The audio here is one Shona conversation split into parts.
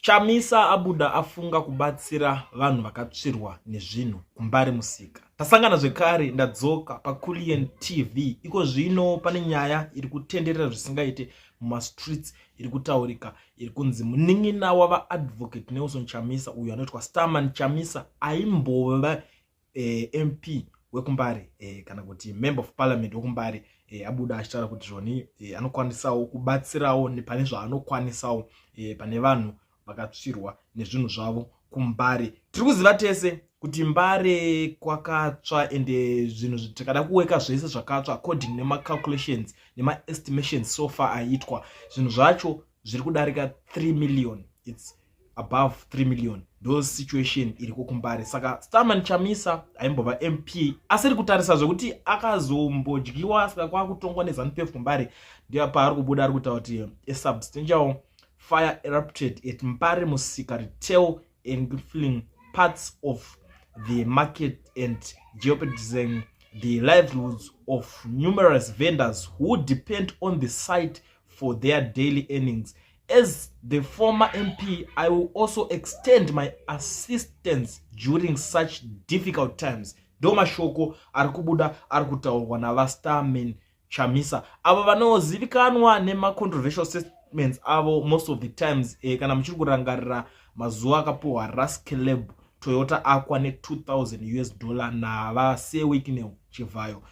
Chamisa abuda afunga kubatsira vanhu vakatsvirwa nezvinhu kuMbare Musika. Tasangana zvekare, ndadzoka paCulian TV. Iko zvino pane nyaya iri kutenderera zvisingaite mumastreets, iri kutaurika, iri kunzi munin'ina wavaAdvocate Nelson Chamisa, uyo anoitwa Starman Chamisa, aimbova MP wekuMbare kana kuti Member of Parliament wekuMbare, abuda achitaura kuti zvoni anokwanisawo kubatsirawo pane zvaanokwanisawo pane vanhu vakatsvirwa nezvinhu zvavo kuMbare. Tiri kuziva tese kuti Mbare kwakatsva, ende zvinhu tikada kuweka zvese zvakatsva according nemacalculations nemaestimations so far aitwa, zvinhu zvacho zviri kudarika 3 million. It's above 3 million. Ndo situation iriko kuMbare. Saka Starman Chamisa, aimbova MP, asiri kutarisa zvekuti akazombodyiwa, saka kwakutongwa neZANU PF kuMbare, ndiyo paari kubuda ari kutaura kuti a substantial fire erupted at Mbare Musika Retail, engulfing parts of the market and jeopardizing the livelihoods of numerous vendors who depend on the site for their daily earnings. As the former MP, I will also extend my assistance during such difficult times. Ndo mashoko ari kubuda ari kutaurwa navaStarman Chamisa, avo vanozivikanwa nemacontroversial statements avo most of the times. Kana muchiri kurangarira mazuva akapuhwa Ras Caleb Toyota Aqua ne2000 US dollar navaSir Wicknell Chivayo,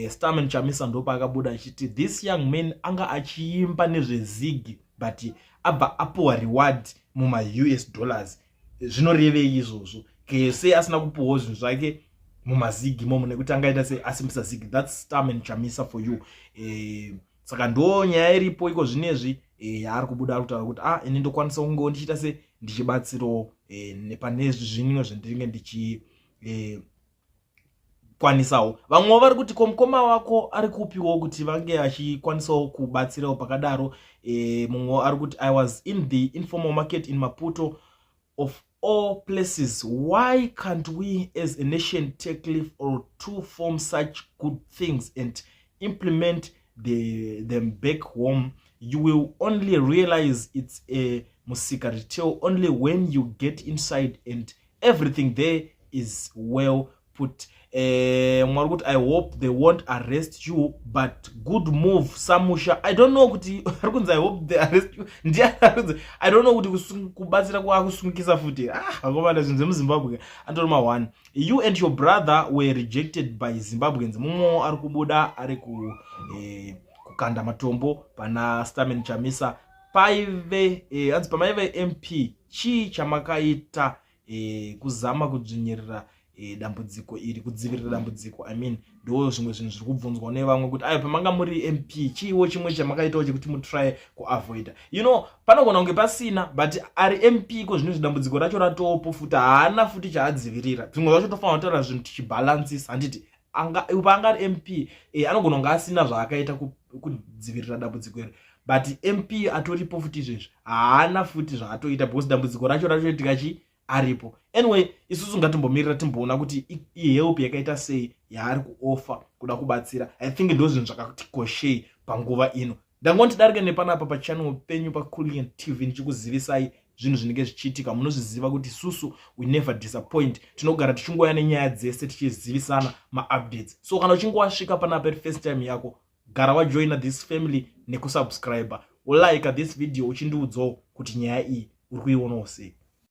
Starman Chamisa ndopaakabuda achiti this young man anga achiimba nezvezigi, but abva apuhwa reward mumaUS dollars. Zvinorevei izvozvo? Kese asina kupuhwawo zvinhu zvake mumazigi imomo, nekuti angaita se asimbisa zigi. That's Starman Chamisa for you. Saka ndo nyaya iripo iko zvinezvi yaari kubuda ari kutaura kuti ah, ini ndokwanisa kungewo ndichiita se ndichibatsirawo pane zvimwe zvandinenge ndichi kwanisawo. Vamwewo vari kuti, "Ko mukoma wako ari kupiwo kuti vange achikwanisawo kubatsirawo pakadaro?" Mumwewo ari kuti, "I was in the informal market in Maputo, of all places. Why can't we as a nation take leaf or to form such good things and implement them back home? You will only realize it's a Musika Retail only when you get inside, and everything there is well put." Mwari kuti, "I hope they won't arrest you, but good move, samusha." I don't know kuti ari kunzi "I hope they arrest you" ndiani ari kunzi. I don't know kuti kubatsira kwakusungisa futi. Ah, vakomana, zvinhu zvemuZimbabwe andori ma1. "You and your brother were rejected by Zimbabweans." Mumwewo ari kubuda ari kukanda matombo pana Starman Chamisa. Paive hanzi pamaive MP, chii chamakaita kuzama kudzvinyirira dambudziko iri, kudzivirira dambudziko, I mean? Ndo zvimwe zvinhu zviri kubvunzwa nevamwe kuti ayo, pamanga muri MP, chiiwo chimwe chamakaitawo chekuti mutry kuavoida? Panogona kunge pasina, but ari MP ko zvino dambudziko racho ratopo futi, haana futi chaadzivirira. Zvimwe zvacho tofanira kutaura zvinhu tichibhalansisa, handiti? Paanga ari MP anogona kunge asina zvaakaita kudzivirira dambudziko iri, but MP atoripo futi izvezvi haana futi zvaatoita, because dambudziko racho rachoitika chi aripo. Anyway, isusu ngatimbomirira timboona kuti ihelp yakaita sei yaari kuoffer kuda kubatsira. I think ndo zvinhu zvakatikoshei panguva ino. Ndangoti darike nepanapa pachannel penyu paCulian TV ndichikuzivisai zvinhu zvinenge zvichiitika. Munozviziva kuti susu we never disappoint. Tinogara tichingoya nenyaya dzese, tichizivisana maupdates. So kana uchinge wasvika panapa iri first time yako, gara wajoina this family nekusubscribe, ulike this video, uchindiudzawo kuti nyaya iyi uri kuionawo sei.